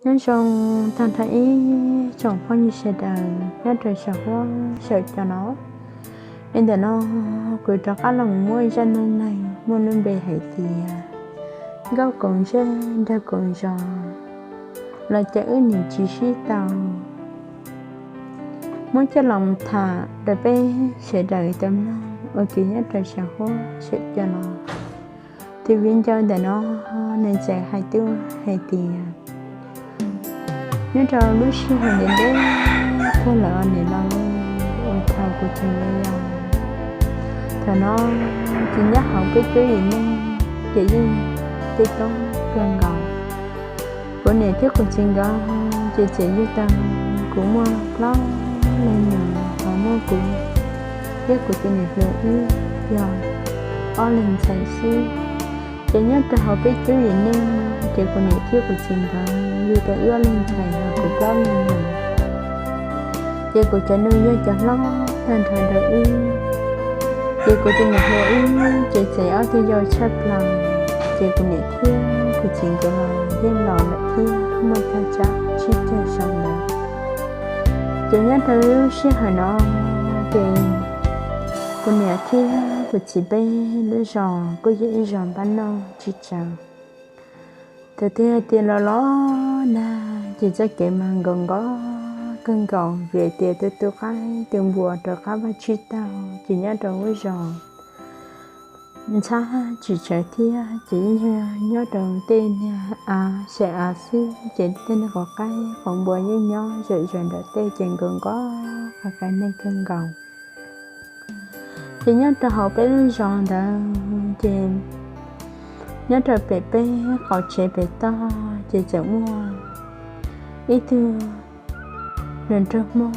Nyob zoo tag nrho ib tsoom phooj ywg sawv daws nyob rau saum huab saum cua no. Li ntawm no kuv rov qab los muab zaj neej neeg muaj lub npe hais tias nkauj koom zej nraug koom zos los cas wb nim tsis sib tau, muab coj los tham rau peb sawv daws tau mloog ua ke nyob rau saum huab saum cua no. Tus viv ncaus ntawm no nws txawm hais tuaj hais tias nyob rau lub sij hawm ntev ntev puag lawm nim no, ua thaum kuv tseem yau yau, thaum no ces nyob hauv peb cuab yim neej ces yeej coob kawg nkaus. Kuv niam thiab kuv txiv nkawd ces txawm yug tau kuv muaj plaub leeg nyuam ho muaj kuv thiab kuv tus niam hluas wb yog ob leeg ntxhais xwb. Ces nyob rau hauv peb cuab yim neej ces kuv niam thiab kuv txiv nkawd yug tau wb ob leeg ntxhais ho kuv plaub leeg nyuam. Ces kuv cov nus yog cov hlob tag nrho rau wb. Ces kuv tus niam hluas wb ces txawm ob tug yau tshaj plaws. Ces kuv niam thiab kuv txiv nkawd los yeej laus lawm thiab muaj thaj tsam tsib caug xyoo lawm. Ces nyob rau lub sij hawm no ces kuv niam thiab kuv txiv peb lub zos kuj yog ib zos npab noj tsis tsawg. Thaum twg hais tias los los nag ces txoj kev mas nkaus nkaus kawg nkaus vim tias tu tu qaib tu npua rau qab vaj tsib taug ces nyob rau lub zos ntxhab tsis tsawg thiab ces yeej yog nyob rau tej niag av xyaw av xwb ces tej niag qhov qaib qhov npua yeej nyob zom zaws nram tej ces nkaus nkaus qab qab neeg kawg nkaus. Ces nyob rau hauv peb lub zos ntawd ces nyob rau pem peb qaum tsev pem toj ces txawm muaj ib tug hluas nraug Hmoob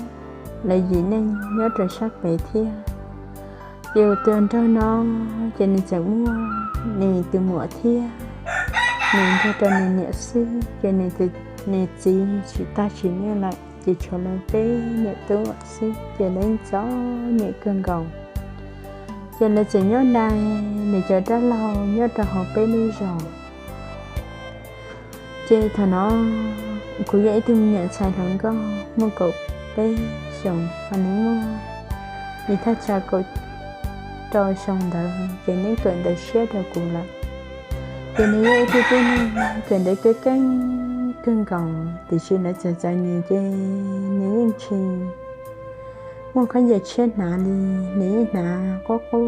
lawv yim neej nyob rau sab pem thiab. Ces tus nraug no ces nws txawm muaj nws tus muam thiab, nws nrog rau nws niam xwb ces nws txiv tsis tag sim neej lawm ces tshuav lawv peb niam tub xwb ces lawv yeej txom nyem kawg nkaus. Ces lawv txawm nyob dai nws cov dab laug nyob rau hauv peb lub zos. Ces thaum no kuv yog ib tug me nyuam ntxhais hluas nkauj muaj kaum peb xyoos, ho nws muaj nws thaj tsam kaum rau xyoo ntawd ces nws kawm ntawv siab rau kuv lawm. Ces nws yog ib tug tib neeg kawm ntawv keeb keeb kawg nkaus, tiam sis lawv txawm txom nyem ces nws yeej tsis muaj khaub ncaws tshiab hnav li, nws yeej hnav qub qub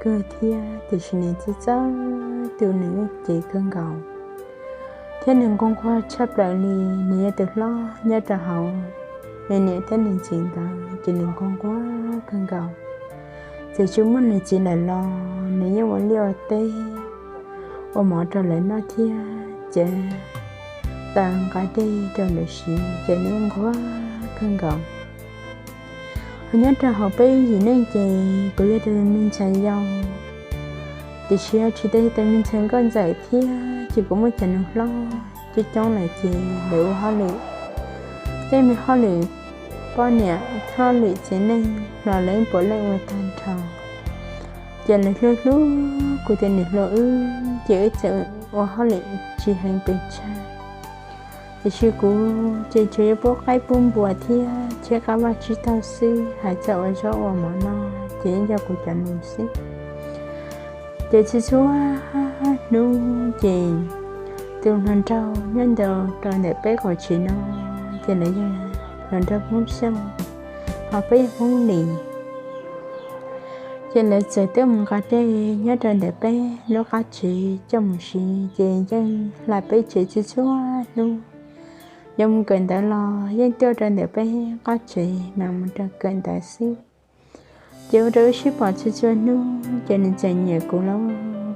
kawg thiab, tiam sis nws txawj txawj tu nws yeej cev kawg nkaus thiab nws nquag nquag tshaj plaws li. Nws yog tus hlob nyob rau hauv nws niam thiab nws txiv ntawd ces nws nquag nquag kawg nkaus. Txawm tsis muaj nws txiv lawm los nws yeej ua liaj ua teb, ua mov rau lawv noj thiab cev taws nqa dej rau lawv siv ces nws yeej nquag kawg nkaus. Ho nyob rau hauv peb yim neej ces kuv yog tus me ntxhais yau, tiam sis tsis tau yog tus me ntxhais nkauj ntxawm thiab ces kuv muaj cov nus hlob coob coob lawm ces lawv ua hauj lwm, tej me hauj lwm poj niam hauj lwm txiv neej los lawv puav leej ua tag nrho. Ces lawv hlub hlub kuv tus niam hluas wb ces wb txawm ua hauj lwm tsis heev pes tsawg. Tiam sis kuv ces tsuas yog pub qaib pub npua thiab cheb qab vaj tsib taug xwb, hais txog ua zaub ua mov no ces yeej yog kuv cov nus xwb. Ces txhua txhua hnub ces tus hluas nraug nyob ntawd rau ntawm peb qaum tsev no ces lawv yog hluas nraug Hmoob Xyooj, ho peb yog Hmoob Lis. Ces lawv txawm tuaj mus nqa dej nyob rau ntawm peb lub qab tsev coj mus siv ces yeej hla peb tsev txhua txhua hnub. Yuav mus kawm ntawv los yeej tuaj rau ntawm peb qab tsev mas mus rau kawm ntawv xwb. Ces ua rau wb sib pom txhua txhua hnub ces nws txawm nyiam kuv lauj.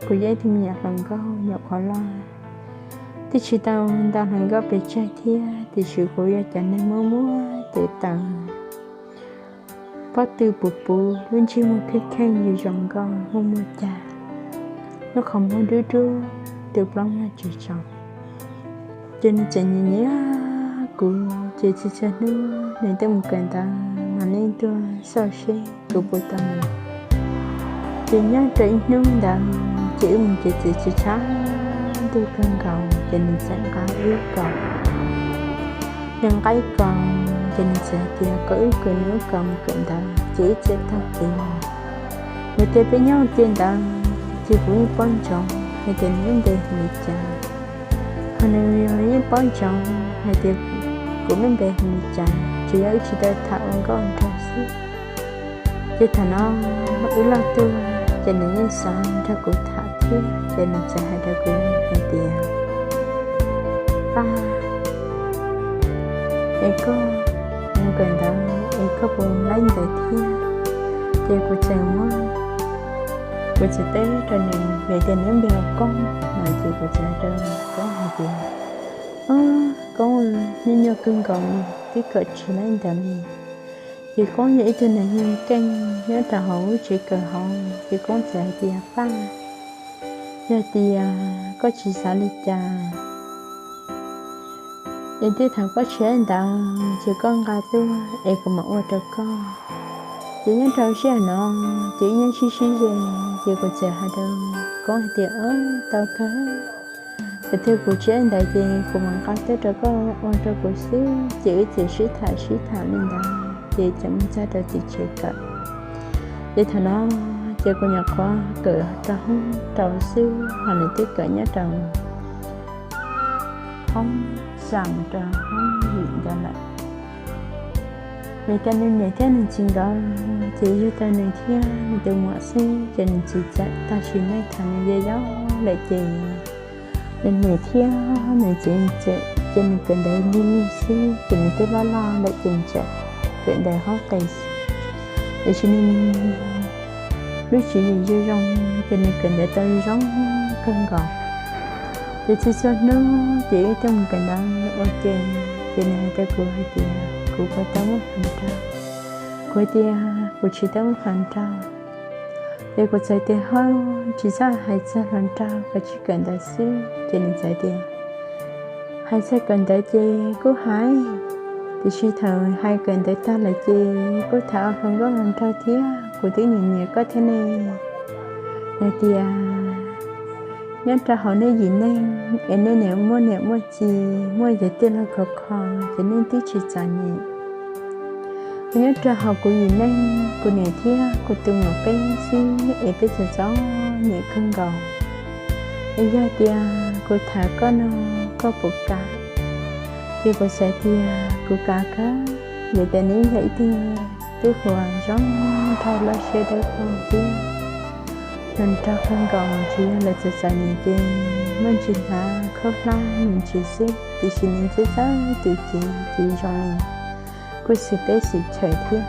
Kuv yog ib tug me nyuam hluas nkauj nyuam qhuav loj, twb tsis tau ntau hluas nkauj pes tsawg thiab tiam sis kuv yog cov neeg muaj muaj tes taw, pob tw puv puv, lub ntsej muag kheej kheej zoo nkauj muaj muaj cag, lub qhov muag dub dub, tus plaub muag tsis tsaus. Ces nws txawm nyiam nyiam kuv ces txhua txhua hnub nws tuaj mus kawm ntawv mas nws tuaj xauj seb kuv puas tau mus. Ces nyob rau ib hnub ntawd ces wb mus ces txawm tsis tshav ntuj kawg nkaus ces nws txawm nqa wb kom nws nqaij ko, ces nws txawm hais tias kom wb kwv nws lub ko mus kawm ntawv, ces wb txawm taug kev mus. Nws tias peb nyob ua ke ntawd, ces kuv yeej paub ntsoov hais tias nws lub npe hu li cas, ho nws yeej paub ntsoov hais tias kuv lub npe hu li cas, tsuas yog wb tsis tau tham ua nkauj nraug xwb. Ces thaum no wb loj tuaj, ces nws yeej xav nrog kuv tham thiab, ces nws txawm hais rau kuv hais tias, Paj, es koj mus kawm ntawv es koj puas laib ntawv thiab? Ces kuv txawm muab, kuv txawm teb rau nws, vim tias nws lub npe hu Koob no, ces kuv txawm hais rau Koob hais tias, Koob, nyuaj nyuaj kawg nkaus li, twb kawm tsis laib ntawv li. Ces Koob yog ib tug neeg keej nyob rau hauv lub tsev kawm hauv, ces Koob txawm hais tias, Paj, yog tias koj tsis xav li cas, es tej thaum koj tsis laib ntawv ces koj nqa tuaj es kuv mam ua rau koj. Ces nyob rau sij hawm no, ces wb nyob sib sib ze, ces kuv txawm hais rau Koob hais tias, Tau kawg, thaum twg kuv tsis laib ntawv ces kuv mam nqa tuaj rau koj ua rau kuv xwb. Ces wb txawm sib tham sib tham li ntawd, ces txawm mus txog rau tim tsev kawm. Ces thaum no, ces kuv nyuam qhuav kawm rau hoob rau xwb, ho nws twb kawm nyob rau hoob xya mus rau hoob yim ntawd lawm. Vim tias nws niam thiab nws txiv nkawd ces yug tau nws thiab nws tus muam xwb, ces nws txiv txawm tag sim neej thaum nws yau yau lawm ces nws niam thiab nws txiv txawm cia nws kawm ntawv lig lig xwb, ces nws twb loj loj lawm ces nws txawm kawm ntawv hoob qis. Tiam sis nws lub tswv yim zoo zoo, ces nws kawm ntawv tau zoo kawg nkaus. Ces txhua txhua hnub ces wb tuaj mus kawm ntawv ua ke, ces nws hais rau kuv hais tias kuv puas tau muaj hluas nraug. Kuv hais tias kuv tsis tau muaj hluas nraug. Ces kuv txawm tias, Hawb, tsis txhob hais txog hluas nraug, koj tsis kawm ntawv xwb. Ces nws txawm tias, Hais txog kawm ntawv ces kuj hais, tiam sis thaum hais kawm ntawv tag lawm ces kuj tham ua hluas nkauj hluas nraug thiab, kuv twb nyiam nyiam koj thiab ne. Nws tias, Nyob rau hauv nej yim neeg es nej niam muaj niam muaj txiv, muaj yawg tij laug khov kho, ces nej twb tsis txom nyem. Kuv nyob rau hauv kuv yim neeg, kuv niam thiab kuv tus muam peb xwb es peb txom txom nyem kawg nkaus. Es yog tias kuv tham koj no, koj puas kam? Ces kuv txawm tias, Kuv kam kawg, vim tias nws yog ib tug tub hluas zoo nraug loj siab dawb paug thiab hluas nraug kawg nkaus, tsuas yog lawv txom txom nyem ces muaj ntsis hnav khaub hlab me ntsis xwb, tiam sis nws txawj txawj tus cev ces zoo li kuj xwm teb xwm chaw thiab.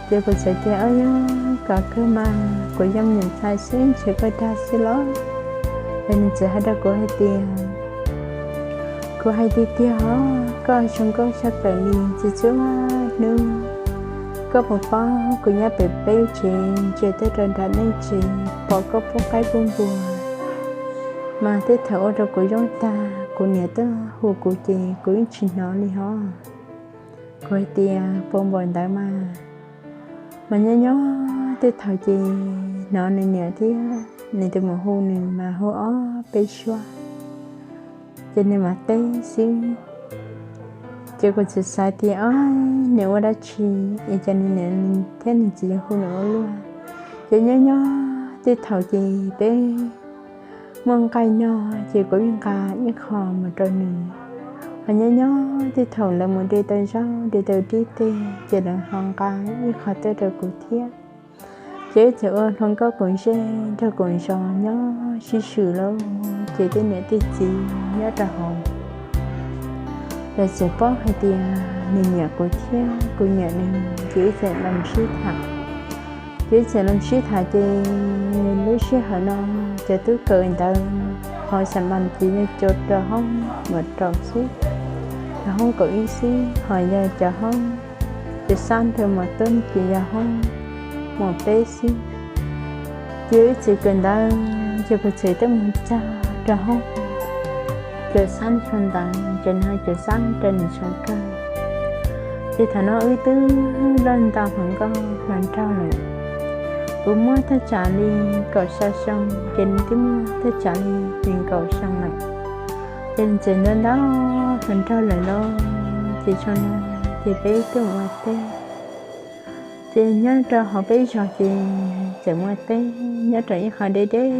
Ces kuv txawm tias, Ob, yog kom kawg mas kuv yog me nyuam ntxhais xwb ntshe koj dag xwb los? Es nws txawm hais rau kuv hais tias, Kuv hais tiag tiag os, koj zoo nkauj tshaj plaws li, txhua txhua hnub koj puas paub kuv nyob pem peb lub tsev ntsia tuaj rau nram nej tsev pom koj pub qaib pub npua, mas tej thaum ua rau kuv zoo tag, kuv niam tuaj hu kuv ces kuv yeej tsis hnov li hos. Kuv hais tias, Puas npaum ntawd mas? Mas nyob nyob tej thaum ces hnov nws niam thiab nws tus muam hu nws mas hu ob peb suab, ces nws mam teb xwb. Ces kuv txawm xav tias, Ob, nws ua dab tsi es cas nws niam thiab nws txiv yuav hu nws ua luaj? Ces nyob nyob tej thaum ces peb muaj nqaij no ces kuv yeej nqa ib qho mus rau nws. Ho nyob nyob tej thaum lawv mus de tau zaub de tau dib tej ces lawv ho nqa ib qho tuaj rau kuv thiab. Ces wb txawm ua hluas nkauj koom zej nrog koom zos nyob sib swm lauj. Ces tej niam tej txiv nyob rau hauv lawv txawm paub hais tias nws nyiam kuv thiab kuv nyiam nws, ces wb txawm los sib tham. Ces wb txawm los sib tham ces lub sij hawm no cov tub kawm ntawv hauv Xas Mas ces yog cov rau hoob mam rau xwb, rau hoob kaum ib xwb, ho yog cov hoob cov xab nrag mas tuaj ces yog hoob mas peb xwb. Ces wb txawm kawm ntawv ces kuv txawm tuaj mus txog rau hoob cov xab nrag ntawd ces nws ho cov xab rau nws tshaj kawg. Ces thaum no wb twb loj ntau hluas nkauj hluas nraug lawm. Kuv muaj thaj tsam li kaum xya xyoo ces nws twb muaj thaj tsam li nees nkaum xyoo lawm. Ces nws txawm ntau ntau hluas nraug lawm lauj. ces tsaus ntuj ces peb tuaj mus ua teb. Ces nyob rau hauv peb zos ces tseem ua teb nyob rau ib qho deb deb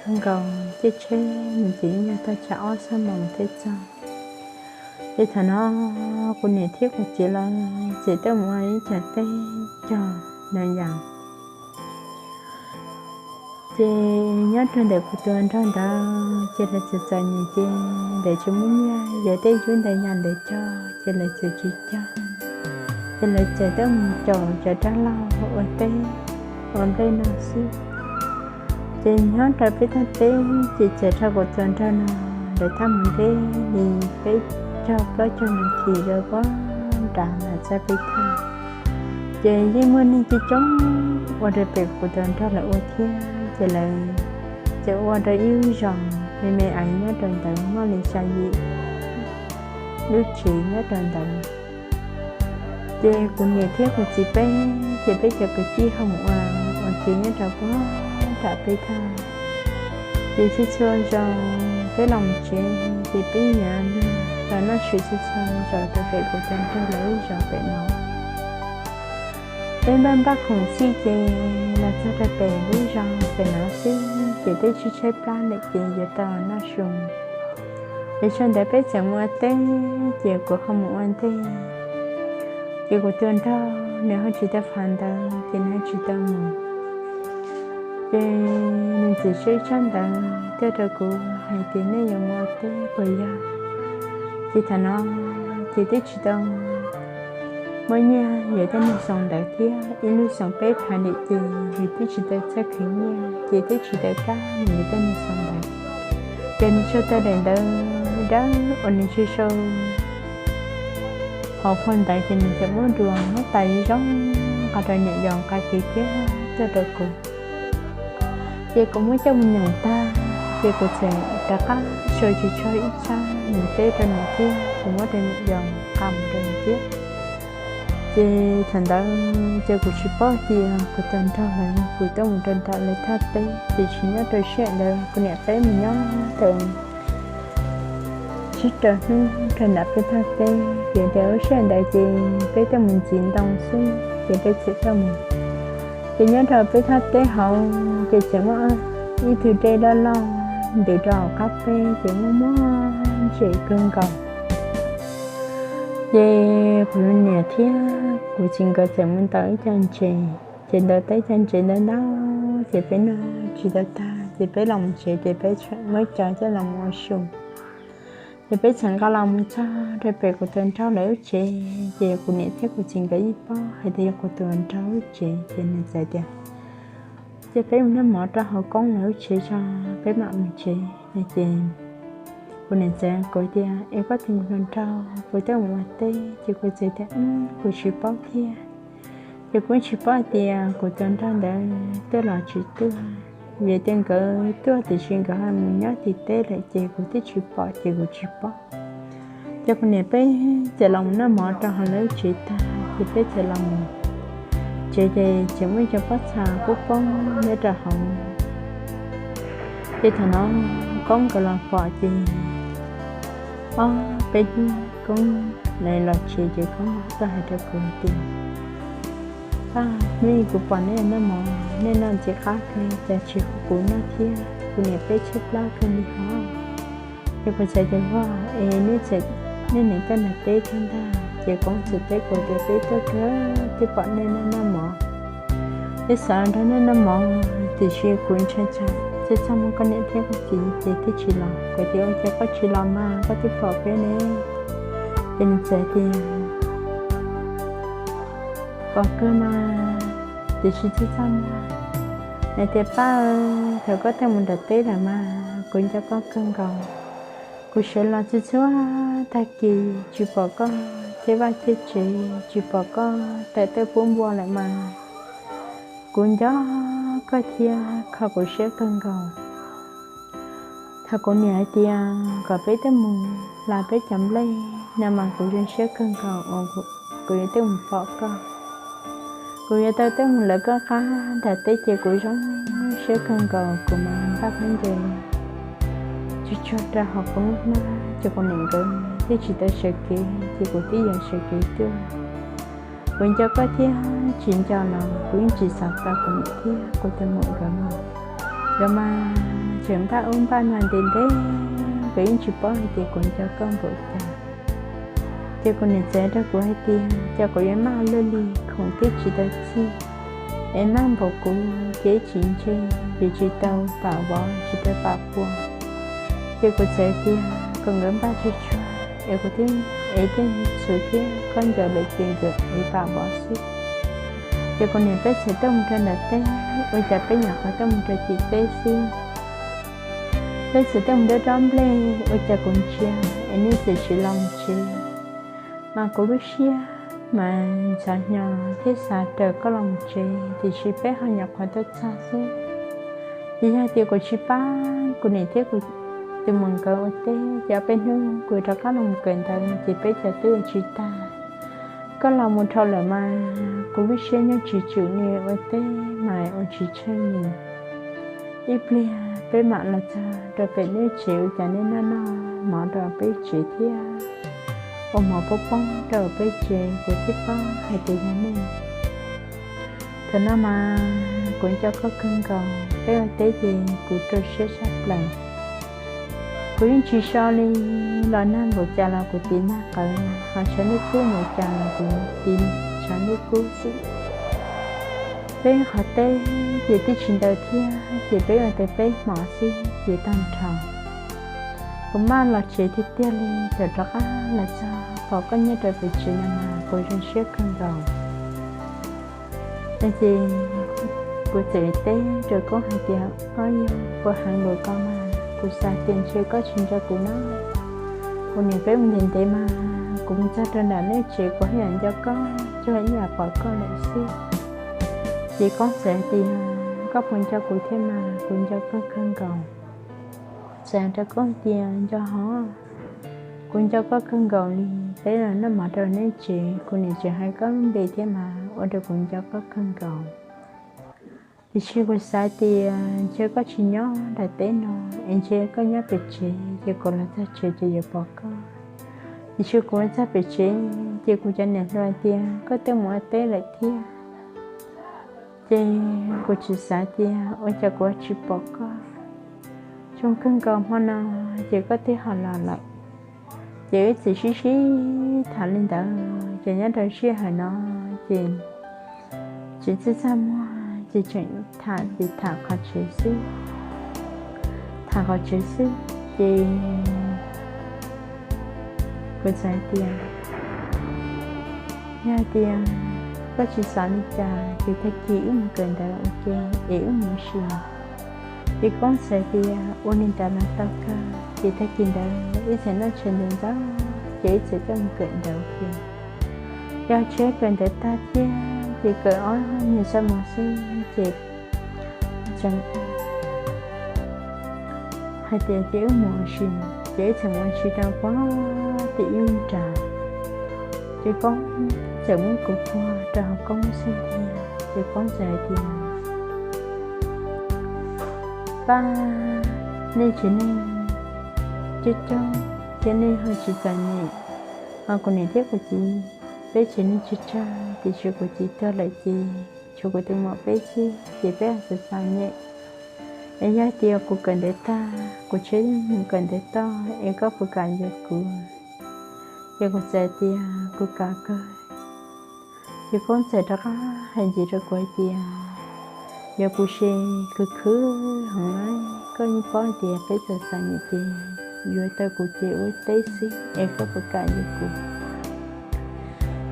kawg nkaus, caij tsheb mus ces yeej yog tag tsam ob xuab moos thiaj txog. Ces thaum no kuv niam thiab kuv txiv lawv txawm tuaj mus ua ib co teb cog no yom. Ces nyob rau ntawm kuv tus hluas nraug ntawd ces lawv txawm txom nyem ces lawv tsis muaj nyiaj yuav tej yub ntawd yam ntawd cog ces lawv txawm tsis cog. Ces lawv txawm tuaj mus caum cov dab laug ua teb ua nplej no xwb. Ces nyob rau peb thaj teb ces txawm raug kuv tus hluas nraug no lawv thaj mus nte li peb caug plaub caug nas this rau puag nram lawv txoj peb thaj. Ces yeej muaj neeg coob coob ua rau pem kuv tus hluas nraug lawv ua thiab ces lawv txawm ua rau ib lub zos me me ais nyob rau ntawd muaj li xya yim lub tsev nyob rau ntawd. Ces kuv niam thiab kuv txiv peb ces peb cov kwv tij ho mus ua ua tsev nyob rau puag nram peb thaj. Ces txhua txhua zaus peb los mus tsev ces peb nyiam los noj su txhua txhua zaus rau pem kuv tus hluas nraug lawv lub zos pem no. Peb npaj npaj khoom xij ces los txog rau pem lub zos pem no xwb ces peb tshaib tshaib plab lawm ces yuav tau noj su. Ces sawv ntawd peb txawm mus ua teb ces kuv ho mus ua ntej. Ces kuv tus hluas nraug nws ho tsis tau fav ntawv ces nws ho tsis tau mus. Ces nws txawm sau ib tsab ntawv tuaj rau kuv hais tias nej yuav mus ua teb puas yog. Ces thaum no ces twb tsis tau muaj nyiaj yuav tej neeg xoo ntawv thiab, ib lub xoo peb phav lim ces yus twb tsis tau txawj khwv nyiaj ces twb tsis tau kab mus yuav tej neeg xoo ntawv. Ces nws sau tau daim ntawv dawb uas nws sau sau hauv phau ntawv ces nws txawm muab dua muab tas zoo nqa rau niam yau nqa kiag kiag tuaj rau kuv. Ces kuv muab coj mus nyeem tag ces kuv txawm rov qab sau tsis tshua ib tsab nws teb rau nws thiab kuv muab rau niam yau nqa mus rau nws thiab. Ces thaum ntawd ces kuv tsis paub tias kuv tus hluas nraug lawv kuv tuaj mus rau nram lawv thaj teb, tiam sis nyob rau sij hawm ntawd kuv niam peb mus nyob tau tsib rau hnub rau nram peb thaj teb, vim tias lub sij hawm ntawd ces peb tuaj mus ntxiv ntoo xwb ces peb txawm tuaj mus. Ces nyob rau peb thaj teb hauv ces txawm muaj ib tug dej loj loj ntws rau hauv qab teb ces muaj muaj ntses kawg nkaus. Ces kuv niam thiab kuv txiv nkawd txawm mus ntaus ib co ntses, ces ntaus tau ib co ntses ntau ntau ces peb noj tsis tau tag ces peb los mus tsev ces peb txawm muab cov coj los mus ua su. Ces peb txawm nqa los mus txog rau pem kuv tus hluas nraug lawv lub tsev, ces kuv niam thiab kuv txiv nkawd yeej paub hais tias yog kuv tus hluas nraug lub tsev ces nws txawm tias, ces peb mus noj mov rau hauv koob lawv lub tsev tso, peb mam mus tsev no ces kuv niam txawm kuv tias es koj tus hluas nraug puas tuaj mus ua teb, ces kuv txawm tias kuv tsis paub thiab. Ces kuv tsis paub hais tias kuv tus hluas nraug ntawd tuaj los tsis tuaj, vim tias nkawd tuaj tiam sis nkawd ho mus nyob tim teb lawm ces kuv twb tsis pom ces kuv tsis paub. Ces kuv niam peb txawm los mus noj mov rau hauv lawv lub tsev tag ces peb txawm los mus tsev ces tseem muaj cov pob txha poob poob nyob rau hauv. Ces thaum no koob nkawd los pom ces ob peb hnub koob lawv los tsev ces koob tuaj hais rau kuv tias, Paj, hnub ib kuv pom nej noj mov, nej noj ntxim qab kawg, cas tsis hu kuv noj thiab? Kuv niam peb tshaib plab kawg li hos. Ces kuv txawm tias, Vaj, es nej tseem, nej niam tuaj nram teb thiab ntag? Ces koob txawm teb kuv tias, Peb tuaj kawg, twb pom nej noj noj mov, twb xav nrog nej noj mov, tiam sis kuv ntshai ntshai, txhua txhua mus koj niam thiab koj txiv ces twb tsis los. Kuv tias, Ua cas koj tsis los mas koj twb pom peb ne? Ces nws txawm tias, Pom kawg mas, tiam sis txhua txhua mus. Nws tias, Paj, thaum koj tuaj mus nram teb lawm mas kuv nco koj kawg nkaus. Kuv sawv los txhua txhua tag kis tsis pom koj caj vaj caj tsev, tsis pom koj tawm tuaj pub npua lawm mas kuv nco koj thiab kho kuv siab kawg nkaus. Thaum kuv niam hais tias kom peb tuaj mus hla peb cov nplej no mas kuv zoo siab kawg nkaus uas kuv yuav tuaj mus pom koj. Kuv yuav tau tuaj mus lawv koj qab nram teb ces kuv zoo siab kawg nkaus, kuv mas npaj khaub ncaws tsuag tsuag rau hauv kuv lub hnab ces kuv niam nkawd thiab tsis tau sawv kev ces kuv twb yuav sawv kev tuaj. Kuv nco koj thiab tsis nco los kuv yeej tsis xav tau kuv niam thiab kuv tus muam nkawd mus. Nkawd mas tseem npaj ub npaj no ntev ntev, nkawd yeej tsis paub hais tias kuv nco koj npaum cas. Ces kuv niam txawm rau kuv hais tias, cas kuv yuav maj luaj li, khoom twb tsis tau txig, es maj npaum kuv ces tsis ntse, ces tsis tau pam vov tsis tau pam pua. Ces kuv txawm tias kom nkawd npaj tsuag tsuag es kuv thiaj, es tej txhuv thiab khaub ncaws lawm ces nkawd es pam vov xwb. Ces kuv niam peb txawm tuaj mus rau nram teb, ua cas peb nyuam qhuav tuaj mus rau tim teb xwb. Peb txawm tuaj mus rau dob nplej, ua cas kuv ntsia es nej txawm tsis los mus tsev. Mas kuv lub siab mas ntxhov hnyo thiab xav raws koj los mus tsev, tiam sis peb ho nyuam qhuav tuaj txog xwb. Ces yog tias kuv tsis pab kuv niam thiab kuv tus muam nkawd ua teb, ces ob peb hnub kuv rov qab los mus kawm ntawv ces peb cov twb ua tsis tag. Koj los mus dhau lawm mas kuv lub siab nyob tsis tswm li, ua teb mas ua tsis tsheej li. Ib pliag peb mam los txog rau pem nej tsev, ua cas nej noj noj mov rau peb tsev thiab ua mov poob poob rau peb tsev, kuv thiaj paub hais tias yog nej. Thaum no mas kuv nco koj kawg nkaus, peb ua teb ces kuv rau siab tshaj plaws. Kuv yeej tsis so li, los nag npaum cas los kuv tiv nag qawv, ho tshav ntuj kub npaum cas los kuv tiv tshav ntuj kub xwb. Peb qhov teb ces twb tsis ntau thiab, ces peb ua tau peb hmos xwb ces tag nrho. Kuv maj los tsev tiag tiag li, thaum rov qab los txog pom koj nyob rau pem tsev no mas kuv zoo siab kawg nkaus. No ces kuv txawm teb rau Koob hais tias, ob, yog puas heev npaum ko mas kuv xav tias ntshe koj tsis nco kuv na. Kuv niam peb mus ntev ntev mas kuv mus txog rau nram nej tsev kuv haj yam nco koj, tsuas ib yam pom koj lawm xwb. Ces Koob txawm hais tias, koj puas nco kuv thiab mas, kuv nco koj kawg nkaus. Txawm rau Koob tias, nco hov, kuv nco koj kawg nkaus li, peb los noj mov rau nej tsev kuv niam tseem hais koj lub npe thiab mas ua rau kuv nco koj kawg nkaus. Tiam sis kuv xav tias ntshe koj tsis nyob nram teb no, es ntshe koj nyob pem tsev, ces kuv los txog tsev ces yuav pom koj. Tiam sis kuv los txog pem tsev ces kuv cov niam hluas tias koj twb mus ua teb lawm thiab. Ces kuv tseem xav tias ua cas kuv tsis pom koj. Zoo kawg nkaus hmo no ces koj twb ho los lawm. Ces wb txawm sib sib tham li ntawd, ces nyob rau sij hawm no ces tsis txawj txaj muag ces tseem tham ces tham qhov tsev xwb. Tham qhov tsev xwb ces kuv txawm hais tias, yog hais tias koj tsis xav li cas ces tag kis wb mus kawm ntawv ua ke es wb mus ua si. Ces Koob txawm hais tias ua li ntawd los tau kawg, ces tag kis ntawd wb txawm noj tshais ntxov ntxov ces wb txawm coj mus kawm ntawv ua ke. Yog tsheb kawm ntawv tag thiab ces kawm ob niag xab moos xwb ces tseem hais tias ces wb mus ua si, ces wb txawm mus ua si rau puag tim ib lub nram. Ces Koob txawm muab kuv puag rau hauv Koob xwb ntag, ces Koob txawm hais tias, pab, nej tsev neeg coob coob thiab nej ho tsis txom nyem, ho kuv niam thiab kuv txiv peb tsev neeg tsawg tsawg, tiam sis kuv txiv tuag lawm ces tshuav kuv tus muam peb xwb ces peb ho txom txom nyem. Es yog tias kuv kawm ntawv tag, kuv tsheb mus kawm ntawv toj es koj puas kam yuav kuv? Ces kuv txawm tias kuv kam kawg. Ces Koob txawm rov qab hais ntxiv rau kuv hais tias, yog kuv ces khwv khwv heev na, koj yeej paub hais tias peb txom txom nyem ces yuav tau kuv ces ua teb xwb es koj puas kam yuav kuv?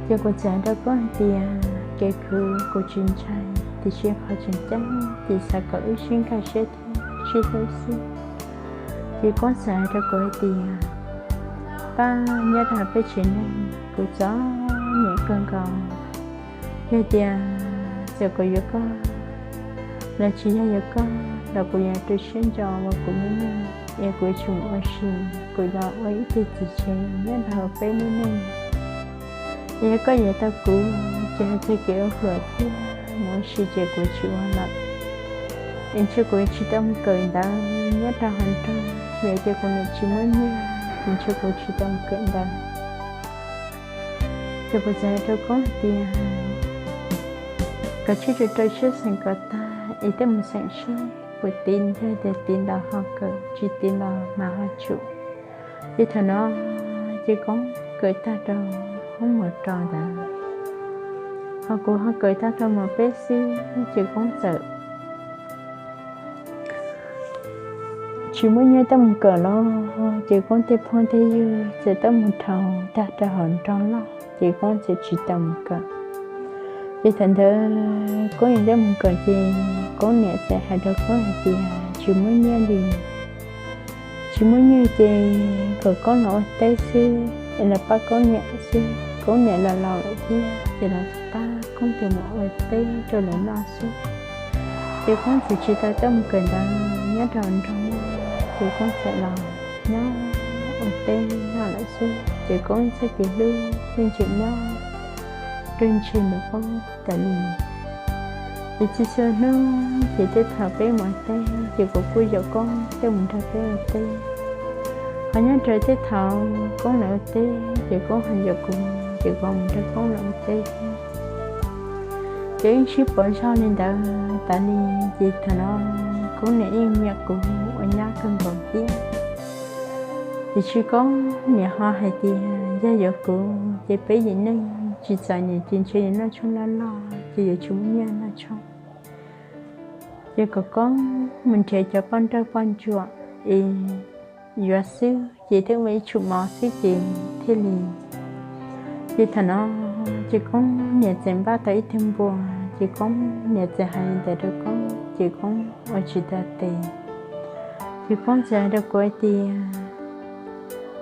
Ces kuv txawm hais rau Koob hais tias kev khwv kuv tsis ntshai, tiam sis qhov tseem ceeb ces xav kom wb sib nkag siab thiab sib hlub xwb. Ces Koob txawm hais rau kuv hais tias, pab, nyob rau peb tsev neeg kuv txom nyem kawg nkaus. Yog tias txawm kuv yuav koj los tsis yog yuav koj los kuv yuav rau siab ntso ua kuv lub neej, es kuv yuav tsum ua si, kuv los ua ib tug txiv tsev nyob rau hauv peb lub neej. Es yog koj yuav tau kuv ces hais txog kev ua hluas thiab mus ua si ces kuv tsis ua lawm. Es ntshe kuv yuav tsis tau mus kawm ntawv nyob rau hauv nroog, vim tias kuv niam tsis muaj nyiaj, ntshe kuv tsis tau mus kawm ntawv. Ces kuv txawm hais rau Koob hais tias, koj tsij rau rau siab xeem kom tag es tej mus xeem seb puas tiv, yog tias tiv los ho kawm, tsis tiv los mas ho tsum. Ces thaum no ces Koob kawm tag rau hoob mos rau ntawd, ho kuv ho kawm tag rau mos peb xwb, ces Koob txawm tsis muaj nyiaj tuaj mus kawm los, ces Koob tej phooj tej ywg txawm tuaj mus dhau tag rau hauv nroog loj, ces Koob txawm tsis tau mus kawm. Ces thaum ntawd Koob yuav tuaj mus kawm ces Koob niam txawm hais rau Koob hais tias tsis muaj nyiaj li, tsis muaj nyiaj ces kom Koob los ua teb xwb es los pab Koob niam xwb. Koob niam los laus lawm thiab ces los pab Koob tus mus ua teb rau lawv noj xwb. Ces Koob txawm tsis tau tuaj mus kawm ntawv nyob rau nroog, ces Koob txawm los nyob ua teb noj lawm xwb. Ces Koob txoj kev hlub yeej tseem nyob rau ntshe ntawm Koob tas li. Ces txhua txhua hnub ces tej thaum peb mus ua teb ces kuv kuj yaum Koob tuaj mus nrog peb ua teb. Ho nyob rau tej thaum Koob lawv ua teb ces Koob ho yaum kuv, ces kuv mus nrog Koob lawv ua teb thiab. Ces yeej sib pauv zog li ntawd tas li. Ces thaum no Koob niam yeej nyiam kuv ua nyab kawg nkaus thiab. Tiam sis Koob niam ho hais tias yog yuav kuv ces peb yim neej tsis txom nyem ces ntshe yuav noj tshoob loj loj ces yuav tsis muaj nyiaj noj tshoob. Ces kom Koob mus nrhiav cov poj nrauj poj ntsuam es yuav xwb ces thiaj ua ib tsum mov xwb ces thiaj li. Ces thaum no ces Koob niam txawm npaj tau ib tug npua, ces Koob niam txawm hais li ntawd rau Koob ces Koob ua tsis tau tes. Ces Koob txawm hais rau kuv hais tias,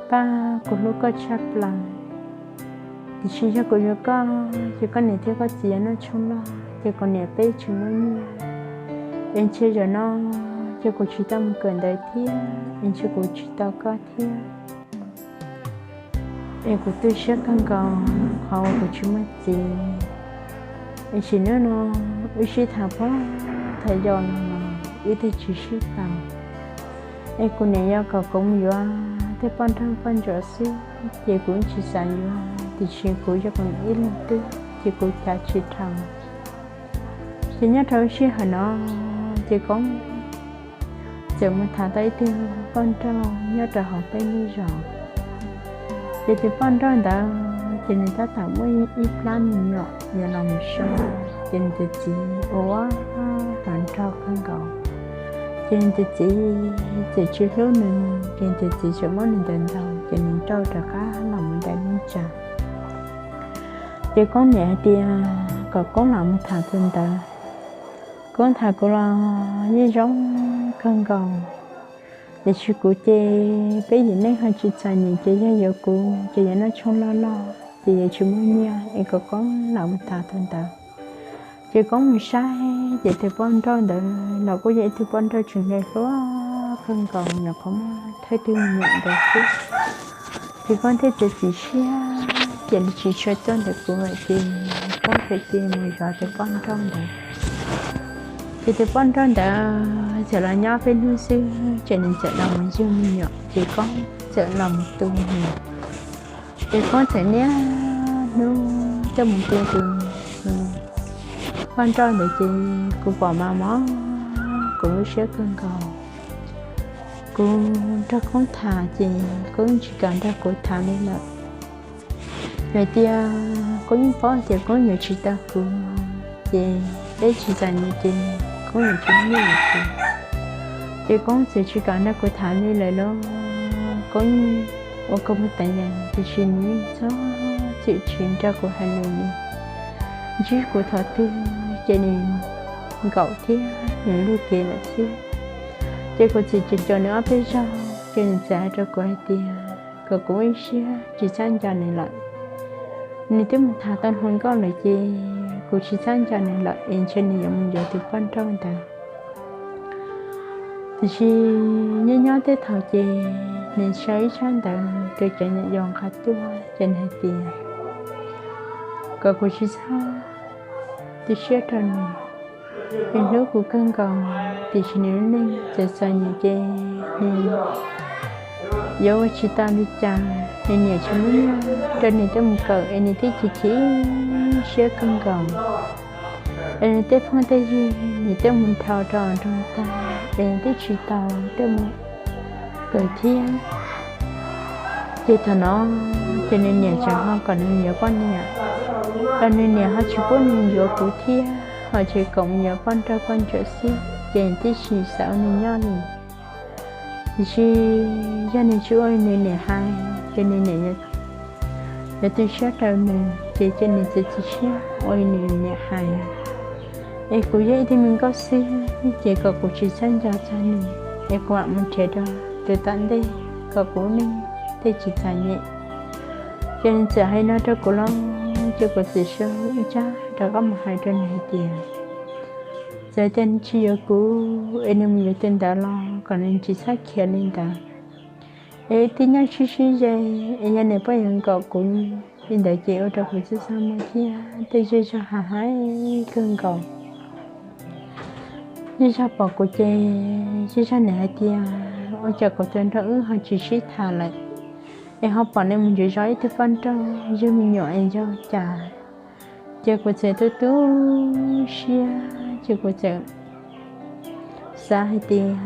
Paj, kuv hlub koj tshaj plaws, tiam sis yog kuv yuav koj ces koj niam thiab koj txiv yuav noj tshoob loj ces kuv niam peb tsis muaj nyiaj. Es ntshe zaum no ces kuv tsis tau mus kawm ntawv thiab, es ntshe kuv tsis tau koj thiab. Es kuv tu siab kawg nkaus qhov uas kuv tsis muaj txiv. Es sim neej no wb sib tham pab tham yau no los wb twb tsis sib tau. Es kuv niam yog kom kuv mus yuav tej poj nrauj poj ntsuam xwb ces kuv tsis xav yuav, tiam sis kuv yog kuv ib leeg twg ces kuv cav tsis dhau. Ces nyob rau lub sij hawm no ces Koob txawm mus tham tau ib tug poj nrauj nyob rau hauv peb lub zos. Ces tus poj nrauj ntawd ces nws tab tom muaj ib plab me nyuam yuav los mus so, ces nws tus txiv ua ua hluas nraug kawg nkaus. Ces nws tus txiv txawm tsis hlub nws, ces nws tus txiv txawm muab nws ntaus ntaus, ces nws nrauj rov qab los mus nram lub tsev. Ces Koob niam hais tias kom Koob los mus tham tus ntawd. Koob tham kuv los yeej zoo kawg nkaus, tiam sis kuv ces peb yim neej ho tsis txom nyem, ces yog yuav kuv ces yuav noj tshoob loj loj ces yuav tsis muaj nyiaj, es kom Koob los mus tham tus ntawd. Ces Koob mus saib ces tus poj nrauj ntawd los kuj yog ib tug poj nrauj tseem hle hluas kawg nkaus, nyuam qhuav muaj thawj tug me nyuam ntawd xwb. Ces Koob thiaj txiav txim siab, ces nws tsis tshua tuaj ntawm kuv lawm, ces Koob thiaj cia li mus zov tus poj nrauj ntawd. Ces tus poj nrauj ntawd txawm los nyob peb hnub xwb, ces nws txawm los mus yug me nyuam, ces Koob txawm los mus tu nws. Ces Koob txawm niaj hnub tuaj mus tu tus poj nrauj ntawd, ces kuv pom mas mob kuv lub siab kawg nkaus. Kuv nrog Koob tham ces Koob tsis kam nrog kuv tham li lawm. Vim tias Koob yeej paub tias Koob yuav tsis tau kuv, ces peb tsis txom nyem ces Koob yuav tsis muaj nyiaj rau kuv. Ces Koob txawm tsis kam nrog kuv tham li lawm lauj. Koob yeej ua koj muag teev yees, tiam sis nws yeej txhob txwm tsis nrog kuv hais lus li. Ntsib kuv thaum twg ces nws nkaum thiab nws luag kev lawm xwb. Ces kuv txiav txim caum nws ob peb zaug, ces nws txawm hais rau kuv hais tias kom kuv ua ib siab tsis txhob nco nws lawm. Nws twb mus tham tau hluas nkauj lawm, ces kuv tsis txhob nco nws lawm, es ntshe nws yuav mus yuav tus poj nrauj ntawd. Tiam sis nyob nyob tej thaum ces nws sau ib tsab ntawv rau cov nyuam yaus nqa tuaj, ces nws hais tias kom kuv tsis txhob tu siab rau nws, nws hlub kuv kawg nkaus, tiam sis nws lub neej txawm txom nyem ces nws yuav ua tsis tau li cas, nws niam tsis muab nyiaj rau nws tuaj mus kawm es nws twb chim chim siab kawg nkaus. Es nws tej phooj tej ywg nws tuaj mus nrhau rau nroog tag es nws twb tsis tau tuaj mus kawm thiab. Ces thaum no ces nws niam tseem ho kom nws mus yuav poj niam, los nws niam ho tsis pub nws yuav kuv thiab, ho tseem kom mus yuav poj nrauj poj ntsuam xwb, ces nws twb tsis xav ua nws nyob li. Tiam sis yog nws tsis ua li nws niam hais ces nws niam yuav tu siab rau nws, ces cia nws txiav txim siab ua li nws niam hais. Es kuv yog ib tug me nkauj xwb ces kom kuv tsis txhob nco txog nws, es kuv mam mus nrhiav rau tus tom ntej kom kuv lub neej thiaj tsis txom nyem. Ces nws txawm hais no rau kuv los, ces kuv txawm sau ib tsab rov qab mus hais rau nws hais tias, txawm tias nws tsis yuav kuv es nws mus yuav tus ntawd los kom nws tsis txhob khiav li ntawd. Es wb twb nyob sib sib ze, es yog nws poj yuav nkaum kuv li ntawd ces ua rau kuv txaj txaj muag thiab tej zej zog hais kawg nkaus. Zej zog pom kuv ces zej zog nim hais tias, ua cas kuv tus nraug wb ho tsis sib tham lawm, es ho pom nws mus ntsib zov ib tug poj nrauj yug me nyuam es yog cas. Ces kuv txawm tu tu siab, ces kuv txawm xav hais tias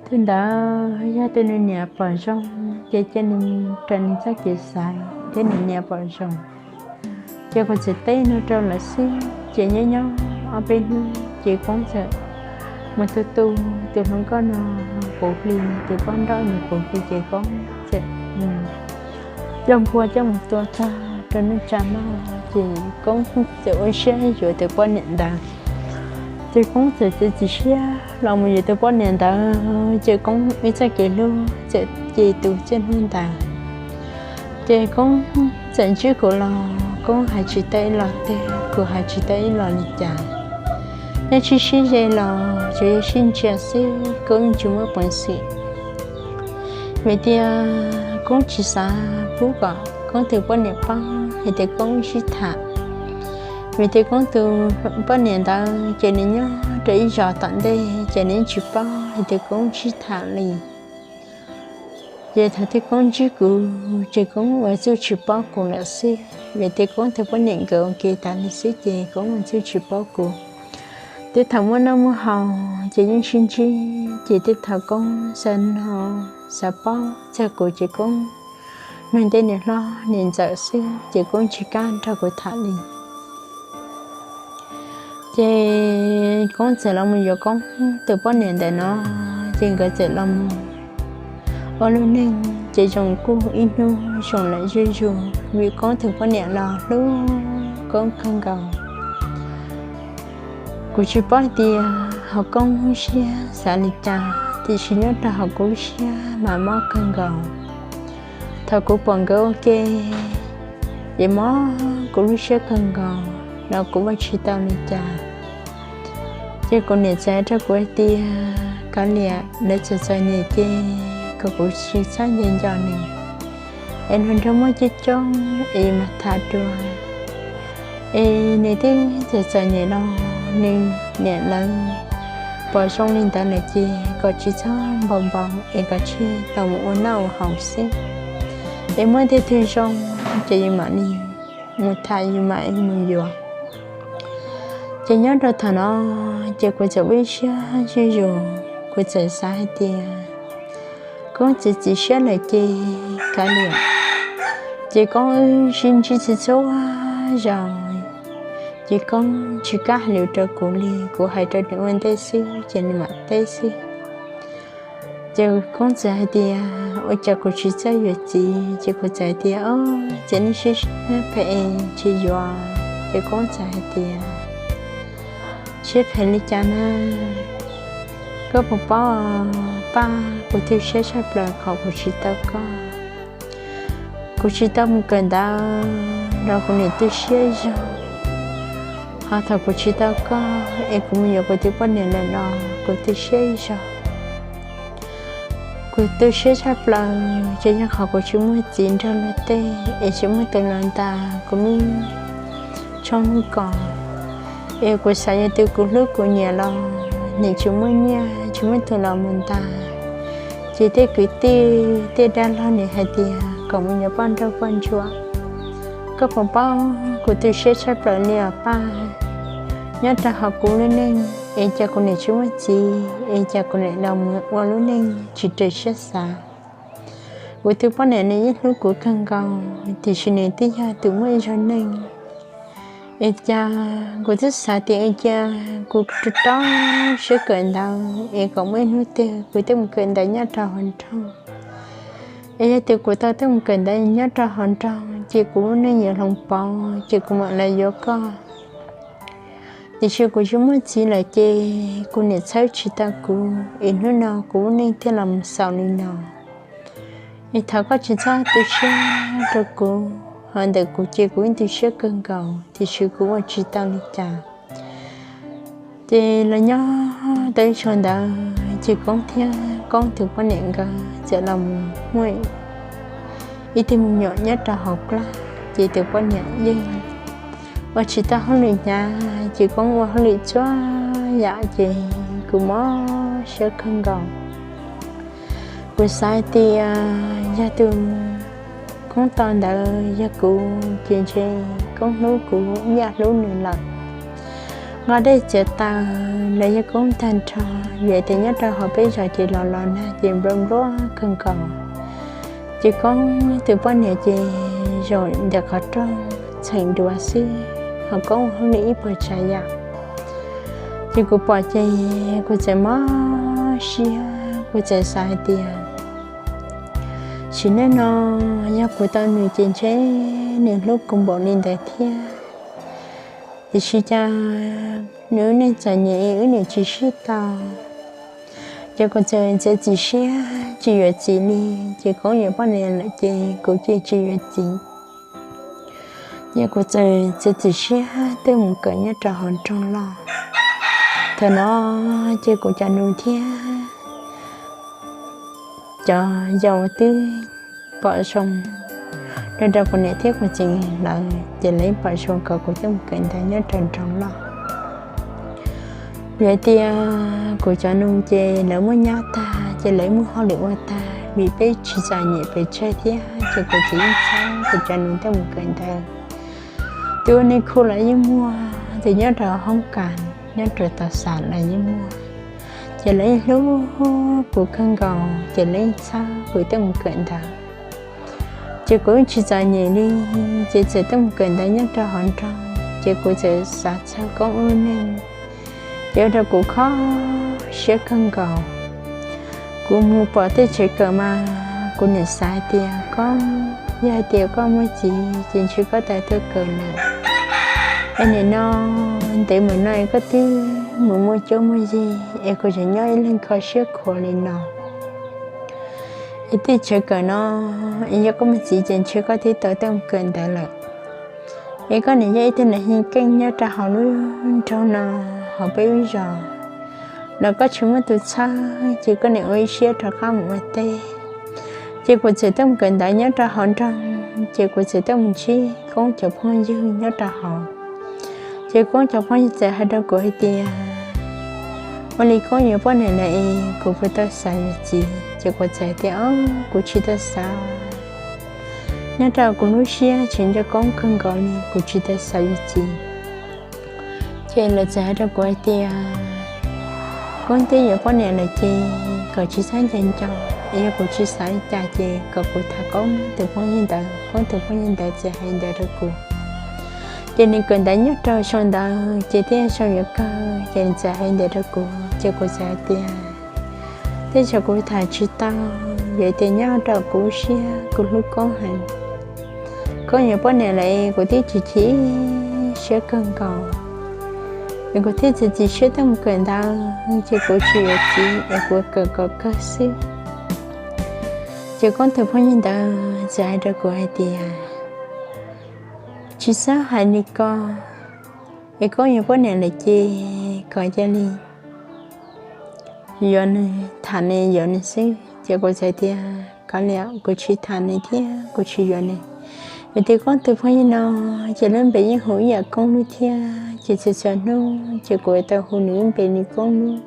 tus ntawd yog tus nws niam pom zoo, ces cia nws raws nws txoj kev xav thiab nws niam pom zoo. Ces kuv txawm teb no rau lawv xwb, ces nyob nyob ob peb hnub ces Koob txawm mus tu tu tus hluas nkauj no puv hli, tus poj nrauj no puv hli, ces Koob txawm coj npua coj mus tua tag rau neej tsa no, ces Koob txawm ua siab yuav tus poj niam ntawd. Ces Koob txawm txiav txim siab los mus yuav tus poj niam ntawd, ces Koob ib txoj kev hlub txawm ci tu txij hnub ntawd. Ces Koob txawm ntsib kuv los Koob hais tsis tau ib lo twg, kuv hais tsis tau ib lo li cas. Nyob sib sib ze los tsuas yog sib ntsia xwb, Koob yeej tsis muaj peev xwm. Vim tias Koob tsis xav pub kom Koob tus poj niam paub hais tias Koob sib tham. Vim tias Koob tus poj niam ntawd ces nws nyob rau ib zos tom ntej, ces nws yeej tsis paub hais tias Koob sib tham li. Ces thaum twg Koob ntsib kuv ces Koob ua txuj tsis paub kuv lawm xwb, vim tias Koob tus poj niam nkawd ua ke tas li xwb ces Koob ua txuj tsis paub kuv. Tej thaum muaj noj muaj haus ces yeej sib ntsib, ces tej thaum Koob xav hnov xav paub txog kuv ces Koob nug tej niam hlob niam ntxawm xwb, ces Koob tsis kam nrog kuv tham li. Ces Koob txawm los mus yuav Koob tus poj niam ntawm no, ces nkawd txawm los mus ua lub neej ces zoo kuj ib hnub zoo lawm zuj zus, vim Koob tus poj niam los hlub Koob kawg nkaus. Kuv tsis paub hais tias hauv Koob lub siab xav li cas, tiam sis nyob rau hauv kuv lub siab mas mob kawg nkaus. Thaum kuv pom nkawd ua ke, ces mob kuv lub siab kawg nkaus los kuv ua tsis tau li cas. Ces kuv niam txawm hais rau kuv hais tias, kav liam, lawv txom txom nyem ces kom kuv tsis txhob nco nco nws, es nws nrog muaj coob coob es mam tham dua. Es nws twb txom txom nyem los nws niam lawv pom zoo li ntawd lawm ces kom tsis txhob npau npau es kom tsij tau mus ua noj ua haus xwb. Es muaj tej twg zoo ces yus mam li mus tham yus mam mus yuav. Ces nyob rau thaum no ces kuv txawm ua ib siab zuj zus, kuv txawm xav hais tias Koob txiav txim siab lawm ces kav liam. Ces Koob wb sib ntsib txhua txhua zaus, ces Koob tsis kam hais lus rau kuv li, kuv hais rau nws ua ntej xwb ces nws mam teb xwb. Ces Koob txawm hais tias ua cas kuv tsis txawj yuav txiv, ces kuv txawm hais tias o, ces nej siab phem es tsis yuav. Ces Koob txawm hais tias siab phem li cas na, koj puas paub, Paj, kuv tu siab tshaj plaws qhov kuv tsis tau koj. Kuv tsis tau mus kawm ntawv los kuv niam tu siab zog, ho thaum kuv tsis tau koj es kuv mus yuav kuv tus poj niam lawm los kuv tu siab zog. Kuv tu siab tshaj plaws ces yog qhov kuv tsis muaj txiv nrog luag tej es tsis muaj tus los ntas kuv lub tshoob lub kos. Es kuv xav yuav tus kuv hlub kuv nyiam los nim tsis muaj nyiaj tsis muaj tus los mus ntas. Ces tej kwv tij tej dab laug nws hais tias kom mus yuav poj nrauj poj ntsuam. Koj puas paub kuv tu siab tshaj plaws li os Paj? Nyob rau hauv kuv lub neej es cas kuv niam tsis muaj txiv, es cas kuv niam los mus ua lub neej tsis raws siab xav. Kuv tus poj niam nws yeej hlub kuv kawg nkaus, tiam sis nws twb yog tus muaj ib zaug neej. Es cas kuv twb xav tias cia kuv rau siab kawm ntawv es kom muaj ib hnub twg kuv thiaj mus kawm ntawv nyob rau hauv nroog. Es yog tias kuv tau thiaj mus kawm ntawv nyob rau hauv nroog ces kuv lub neej yuav hloov pauv ces kuv mam li yuav koj. Tiam sis kuv tsis muaj txiv lawm ces kuv niam txhawb tsis tau kuv, es hnub no kuv lub neej thiaj los mus xaus li no. Es thov koj tsis txhob tu siab rau kuv, ho ntawm kuv ces kuv yeej tu siab kawg nkaus tiam sis kuv ua tsis tau li cas. Ces los nyob tau ib zaug ntawd ces Koob thiab Koob tus poj niam nkawd txawm los mus muaj ib tug me nyuam nyob rau hauv plab, ces tus poj niam yeej ua tsis tau hauj lwm hnyav, ces Koob ua hauj lwm txhua yam ces kuv mob siab kawg nkaus. Kuv xav hais tias yog tus Koob tau ntawd yog kuv ces ntshe Koob hlub kuv ib yam hlub nws lawm. Nqa dej txiav taws los yog Koob tag nrho, vim tias nyob rau hauv peb zos ces los los nag ces nplua nplua kawg nkaus. Ces Koob tus poj niam ces zaum ntawm qhov rooj txheem duav xwb, ho Koob ua hauj lwm ib puas tsav yam. Ces kuv pom ces kuv txawm mob siab, kuv txawm xav hais tias sim neej no yog kuv tau nws ces ntshe nws hlub kuv npaum li ntawd thiab. Tiam sis cas nws lub neej txom nyem wb niam tsis sib tau. Ces kuv txawm txiav txim siab tsis yuav txiv li, ces Koob yuav poj niam lawm ces kuv ces tsis yuav txiv. Ces kuv txawm txiav txim siab thiaj mus kawm nyob rau hauv nroog loj. Thaum no ces kuv cov nus thiab cov yau twb pom zoo, rau rau kuv niam thiab kuv txiv lawv ces lawv pom zoo kom kuv thiaj mus kawm ntawv nyob rau nroog loj. Vim tias kuv cov nus ces lawv muaj nyab tag ces lawv muaj hauj lwm ua tag, vim peb tsis txom nyem pes tsawg thiab ces kuv txiv yeej txhawb kuv cov nus thiaj mus kawm ntawv. Tus ua neej khu los yeej muaj, tus nyob rau hoob kas, nyob rau tau xas los yeej muaj. Ces lawv yeej hlub kuv kawg nkaus ces lawv yeej txhawb kuv thiaj mus kawm ntawv. Ces kuv yeej tsis txom nyem li, ces txawm thiaj mus kawm ntawv nyob rau hauv nroog, ces kuv txawm xav txog Koob lub neej, ces ua rau kuv kho siab kawg nkaus. Kuv mus pom tej tsev kawm mas kuv niam xav hais tias Koob, yog hais tias koj muaj txiv ces ntshe koj tau tuaj kawm lawm. Es nim no ntev mus no koj twb mus muaj cuab muaj yig es kuv tseem nyob ib leeg kho siab khuav li no. Es tej tsev kawm no, es yog koj muaj txiv ces ntshe koj twb tau tuaj mus kawm ntawv lawm. Es koj niam yog ib tug nam heev keej nyob rau hauv lub nroog no, hauv peb lub zos, los koj tsis muaj tus txhawb ces koj niam ua ib siab rov qab mus ua teb. Ces kuv txawm tuaj mus kawm ntawv nyob rau hauv nroog, ces kuv txawm tuaj mus ntsib Koob cov phooj ywg nyob rau hauv. Ces Koob cov phooj ywg txawm hais rau kuv hais tias, ua li Koob yuav poj niam lawm es kuv puas tau xav yuav txiv? Ces kuv txawm hais tias, o, kuv tsis tau xav. Nyob rau kuv lub siab tseem nco Koob kawg nkaus li, kuv tsis tau xav yuav txiv. Ces lawv txawm hais rau kuv hais tias, Koob twb yuav poj niam lawm ces kom tsis txhob nco nco, es yog kuv tsis xav li cas ces kom kuv tham Koob tus phooj ywg ntawd. Koob tus phooj ywg ntawd txawm hais ntawd rau kuv. Ces nws kawm ntawv nyob rau xyoo ntawd ces thiaj xyoo yuav kawg, ces nws txawm hais ntawd rau kuv, ces kuv txawm hais tias, tej zaum kuv tham tsis tau, vim tias nyob rau kuv siab kuv hlub Koob heev. Koob yuav poj niam lawm kuv twb chim chim siab kawg nkaus, es kuv thiaj txiav txim siab tuaj mus kawm ntawv, ces kuv tsis yuav txiv es kuv kawm kom kawg xwb. Ces Koob tus phooj ywg ntawd txawm hais rau kuv hais tias, tsis txhob hais li ko, es Koob yuav poj niam lawm ces kom cia li yuav nws, tham nws yuav nws xwb. Ces kuv txawm tias, kav liam, kuv tsis tham nws thiab kuv tsis yuav nws. Vim tias Koob tus phooj ywg no ces lub npe yeej hu ib yam Koob Lub thiab, ces txhua txhua hnub ces kuv tau hu nws lub npe li Koob Lub.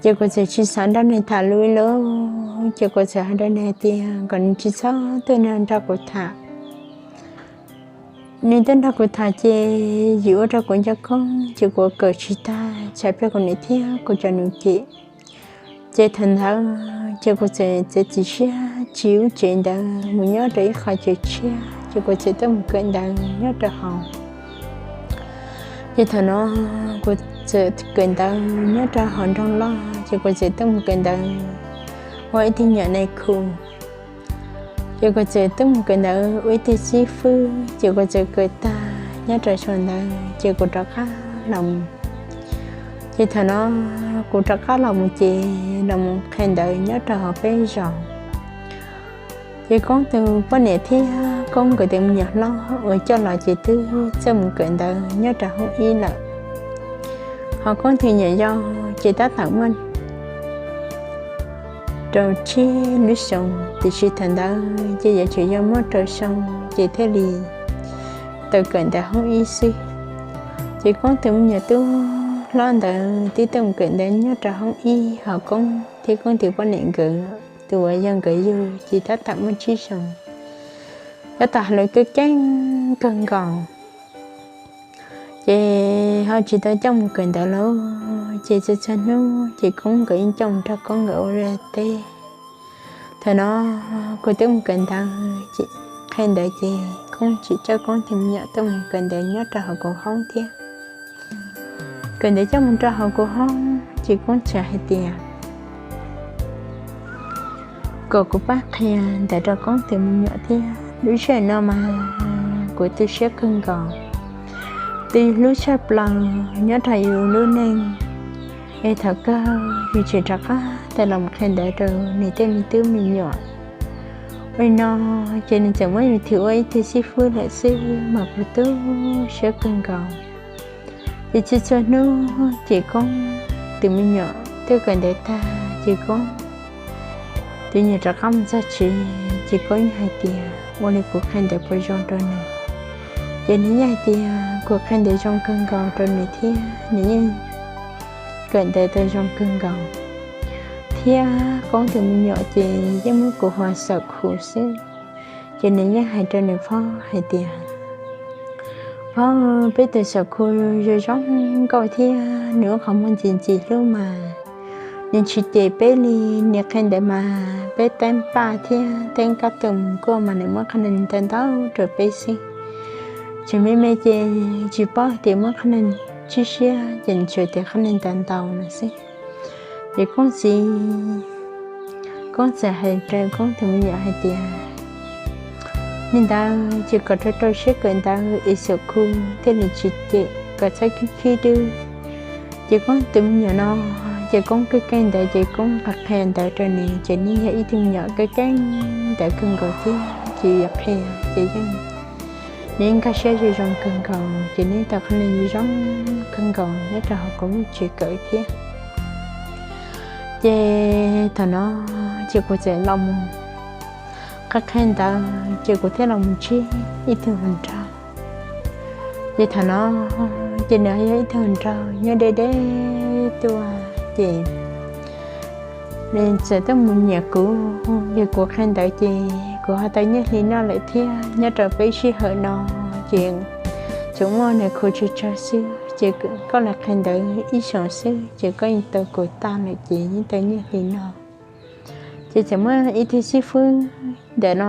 Ces kuv txawm tsis xav nrog nws tham lus li, ces kuv txawm hais rau nws hais tias kom nws tsis txhob tuaj nrog kuv tham. Nws tuaj nrog kuv tham ces yim ua rau kuv nco koob, ces kuv kawm tsis tag, tsam pliag kuv niam thiab kuv cov nus cem. Ces thaum ntawd ces kuv txawm txiav txim siab tsiv lub tsev ntawd mus nyob rau ib qho chaw tshiab, ces kuv txawm tuaj mus kawm ntawv nyob rau hauv. Ces thaum no kuv txawm kawm ntawv nyob rau hauv nroog loj, ces kuv txawm tuaj mus kawm ntawv ua ib tug nyuam nais khu. Ces kuv txawm tuaj mus kawm ntawv ua ib tug xib fwb, ces kuv txawm kawm tag nyob rau xyoo ntawd ces kuv rov qab los mus. Ces thaum no kuv rov qab los mus ces los mus qhia ntawv nyob rau hauv peb zos. Ces Koob tus poj niam thiab Koob nkawd tus me nyuam hlob uas coj los ces twb txawj mus kawm ntawv nyob rau hoob ib lawm. Ho Koob tus me nyuam yau ces tab tom muaj rau tsib lub xyoo, tiam sis thaum ntawd ces yuav tsum yog muaj rau xyoo ces thiaj li tau kawm ntawv hoob ib xwb. Ces Koob tus me nyuam tub hlob ntawd twb tuaj mus kawm ntawv nyob rau hoob ib, ho Koob thiab Koob tus poj niam nkawd tus uas yog nkawd yug ces tab tom muaj tsib xyoo. Tab tom hais lus keej keej kawg nkaus. Ces ho tsis tau coj mus kawm ntawv lawm, ces txhua txhua hnub ces Koob nkawd yeej coj mus nrog Koob nkawd ua liaj teb. Thaum no kuv twb mus kawm ntawv, qhia ntawv ces Koob tsis coj Koob tus me nyuam tuaj mus kawm ntawv nyob rau hauv kuv hoob thiab. Kawm ntawv coj mus rau hauv kuv hoob ces Koob txawm hais tias kom kuv pab qhia ntawv rau Koob tus me nyuam thiab. Lub sij hawm no mas kuv tu siab kawg nkaus, tu hlub tshaj plaws nyob rau yus lub neej. Es thaum kawg yus tseem rov qab tau los qhia ntawv rau nws tej me tub me nyuam. Ua li no ces nws txawm muab yus thim ua ib tug xib fwb lawm xwb mas kuv tu siab kawg nkaus. Ces txhua txhua hnub ces Koob tus me nyuam twb kawm ntawv tag ces Koob tus me nyuam rov qab mus txog tsev ces Koob yeej hais tias ua li kuv qhia ntawv puas zoo rau nws. Ces nws yeej hais tias kuv qhia ntawv zoo kawg nkaus rau nws thiab nws yeej kawm ntawv tau zoo kawg nkaus. Thiab Koob tus me nyuam ces yeej muab kuv hu xaum khu xwb. Ces nws yeej hais rau nws phob hais tias, Phob, peb tus xaum khu zoo zoo nkauj thiab nws ua qhov muag ntxim ntxim hlub mas nws tsis cem peb li. Nws qhia ntawv mas peb teeb paj thiab teeb kab tus mus kuaj mas nws muab qhov neeg ntau ntau rau peb xwb. Tseem me me ces tsis paub tias muab qhov neeg tsib siab ces nws tsuas tias qhov neeg ntau ntau no xwb. Ces Koob txiv, Koob txawm hais rau Koob tus me nyuam hais tias, Li ntawd ces kom rau rau siab kawm ntawv es xaum khu thiaj li tsis cem, kom txhob khib khib dub. Ces Koob tus me nyuam no, ces Koob keej keej ntawv ces Koob qhia ntawv rau nws ces nws yog ib tug me nyuam keej keej ntawv kawg nkaus thiab ces yus qhia ces yeej nws nkag siab zoo zoo kawg nkaus ces nws tau qhov neeg zoo kawg nkaus nyob rau hauv kuv lub tsev kawm thiab. Ces thaum no ces kuv txawm los mus qhia qhia ntawv ces kuv thiaj los mus ntsib ib tug hluas nraug. Ces thaum no ces nws yog ib tug hluas nraug nyob deb deb tuaj ces nws txawm tuaj mus nyiam kuv, yog kuv qhia ntawv ces kuv ho tau nyiaj hli noj lawm thiab. Nyob rau peb sij hawm no ces tsuas muaj nws khu tsawg tsawg xwb ces koj los qhia ntawv ib xyoos xwb ces koj yeej tau kuv tag lawm ces yeej tau nyiaj hli noj. Ces txawm muaj ib tug xib fwb ntawm no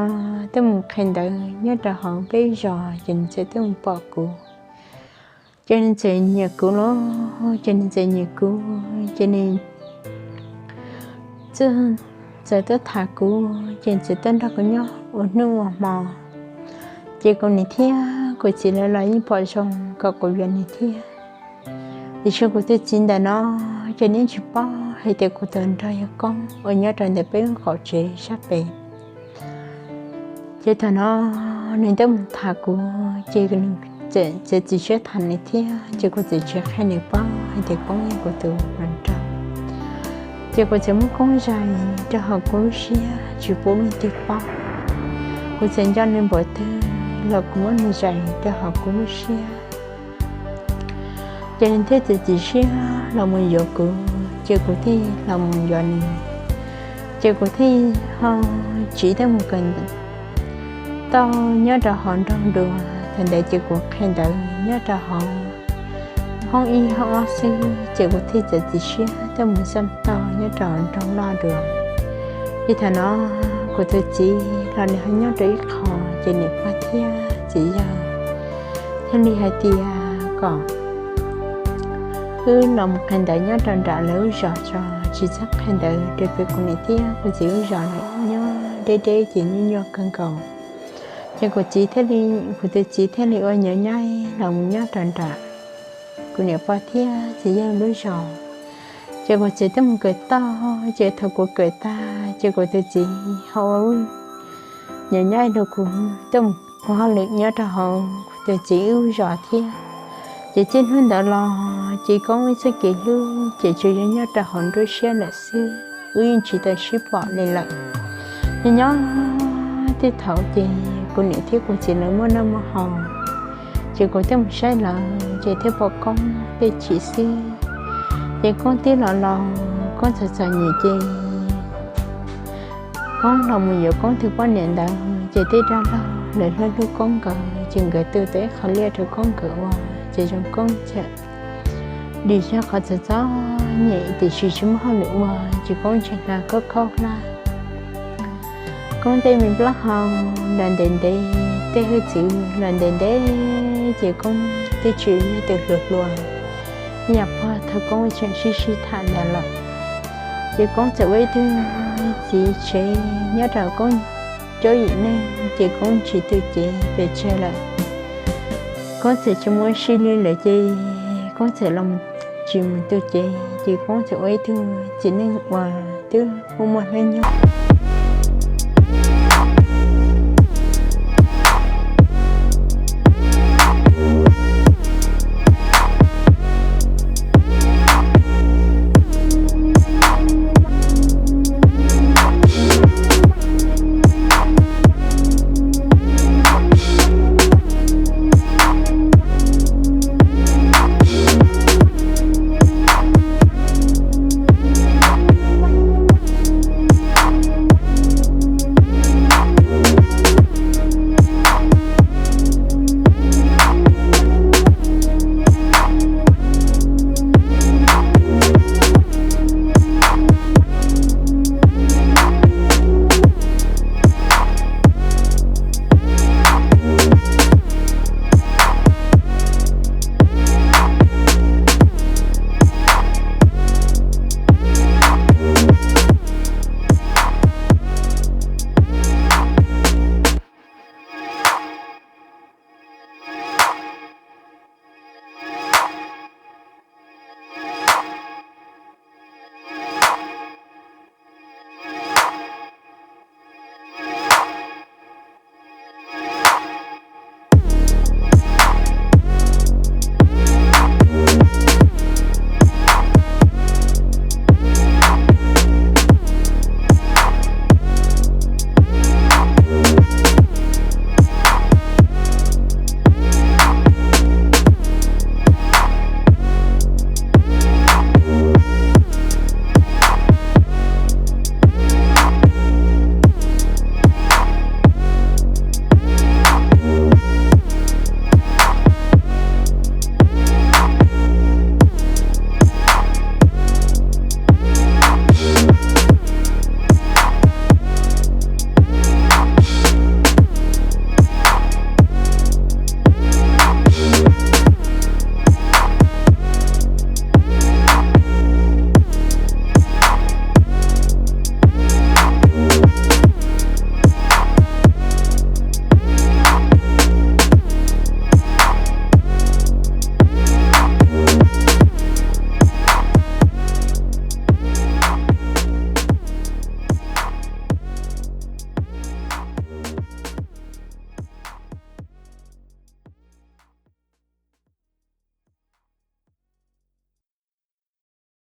tuaj mus qhia ntawv nyob rau hauv peb zos ces nws txawm tuaj mus pom kuv. Ces nws txawm nyiam kuv los, ces nws txawm nyiam kuv ces nws txawm tuaj tham kuv ces txawm tuaj nrog kuv nyob ua hnub ua hmo. Ces kuv niam thiab kuv txiv lawv los yeej pom zoo kom kuv yuav nws thiab. Tiam sis kuv tus txiv ntawm no ces nws tsis paub hais tias kuv tus hluas nraug yog Koob uas nyob rau ntawm peb lub qaum tsev sab pem. Ces thaum no nws tuaj mus tham kuv ces nws txiav txim siab tham nws thiab ces kuv txawm tsis qhia nws paub hais tias Koob yog kuv tus hluas nraug. Ces kuv txawm muab Koob zais rau hauv kuv lub siab tsis pub leej twg paub. Kuv txawm nco nws npaum twg los kuv muab nws zais rau hauv kuv lub siab. Ces nws thiaj txiav txim siab los mus yuav kuv. Ces kuv thiaj los mus yuav nws, ces kuv thiaj ho tsiv thiab mus kawm tau nyob rau hauv nroog dua. Thaum ntawd ces kuv qhia ntawv nyob rau hauv hoob ib hoob ob xwb, ces kuv thiaj txiav txim siab thiab mus xaj tau nyob rau nroog loj dua. Ces thaum no kuv tus txiv los nws ho nyob rau ib qho, ces niam pog thiab txiv yawg thiaj li hais tias kom wb los mus qhia ntawv nyob rau nram lawv lub zos tso, tsis txhob qhia ntawv rau pem kuv niam thiab kuv txiv lub zos lawm, nyob deb deb ces nyuaj nyuaj kawg nkaus. Ces kuv txiv thiaj li, kuv tus txiv thiaj li ua nyuam nyaib los mus nyob rau nram kuv niam pog thiab txiv yawg lub zos. Ces kuv txiv twb mus kawm tau, ces thaum kuv kawm tag ces kuv tus txiv ho ua nyuam nyaib rau kuv twb mus ua hauj lwm nyob rau hauv kuv tus txiv lub zos thiab. Ces txij hnub ntawd los ces Koob ib txoj kev hlub ces tsuas yog nyob rau hauv nruab siab lawm xwb, wb yeej tsis tau sib pom li lawm. Nyob nyob tej thaum ces kuv niam thiab kuv txiv lawv muaj noj muaj haus, ces kuv thiaj mus saib lawv ces thiaj pom Koob tej chim xwb. Ces Koob twb los los, Koob txom txom nyem ces Koob los mus yuav Koob tus poj niam ntawd, ces tej dab laug lawv hlub hlub Koob nkawd, ces nkawd tu tau ib qho liaj rau Koob nkawd ua, ces zoo Koob txawm dim zog qhov txom txom nyem tiam sis tsis muaj hauj lwm ua, ces Koob tseem hnav khaub khaub hlab. Koob tej me plaub hau los ntev ntev, tej hwj txwv los ntev ntev, ces Koob twb tsis yog tus hluas hluas ib yam pog thaum Koob tseem sib sib tham ntawd lawm. Ces Koob txawm ua ib tug txiv tsev nyob rau Koob cuab yim neeg, ces Koob tsis tu cev pes tsawg lawm. Koob txawm tsis muaj sij li lawm ces Koob txawm los tsis mus tu cev, ces Koob txawm ua ib tug txiv neej uas twb muaj muaj hnub nyoog.